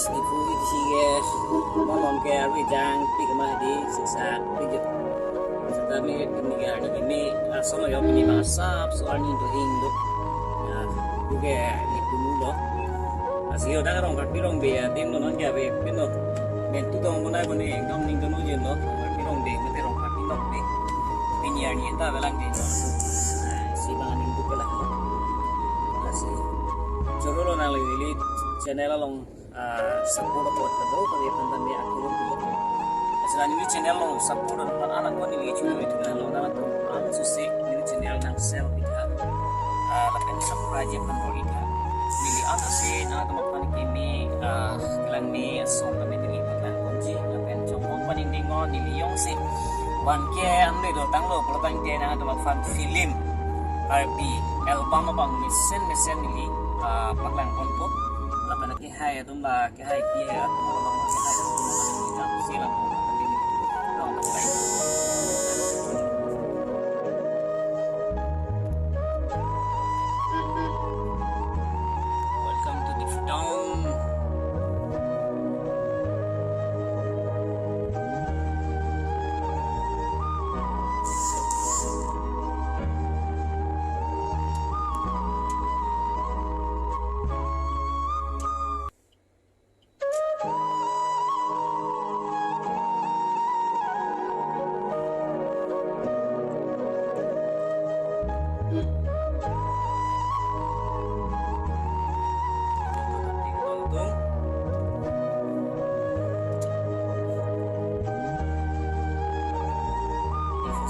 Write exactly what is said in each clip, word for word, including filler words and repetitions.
Ipu ithi ke, malom ke arui jang pik ma di sisa video. Seta me pini ke arni ke me, ah, sono yo pini ma sap so arni do hing do. Ya, ipu ke ipu nu do. Asi yo dak Rongkhat Pirong Be ya, tim non ke ave pin do. Men tu dong bonai bone, dong ning dono jen do. Rongkhat Pirong Be, mate Rongkhat Pirong Be. Pini arni ta velang de. Ah, si bang ning du velang do. Asi. Choro lo nang lili channel along ah, support apot kado kami pandami akhirun tulo. Asal neli channel along support apot anak ko neli channel itu na lo na tu ang suse neli channel nang share pitha. Ah, lapen subscribe ya pan bor itha. Neli ang suse na tu mapan kimi, ah, kelang ni asong kami neli patang kunji lapen chongkong paning dingo neli yong si. Wan ke ande do tanglo, pulo tang ke na tu mapan film R B album abang mesen mesen neli, ah, paklang pon po. Lapen kehai atum ba kehai kehai atum along kehai atum along kita sila. Welcome to the town.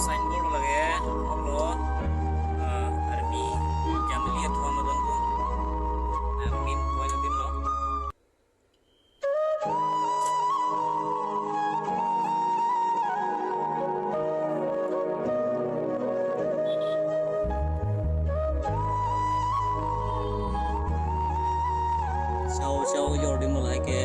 Signboard lage, holo, ah, army, Jamili athon adon ko. Ah, main point adim lo. Chao, chao, jor adim lo lake.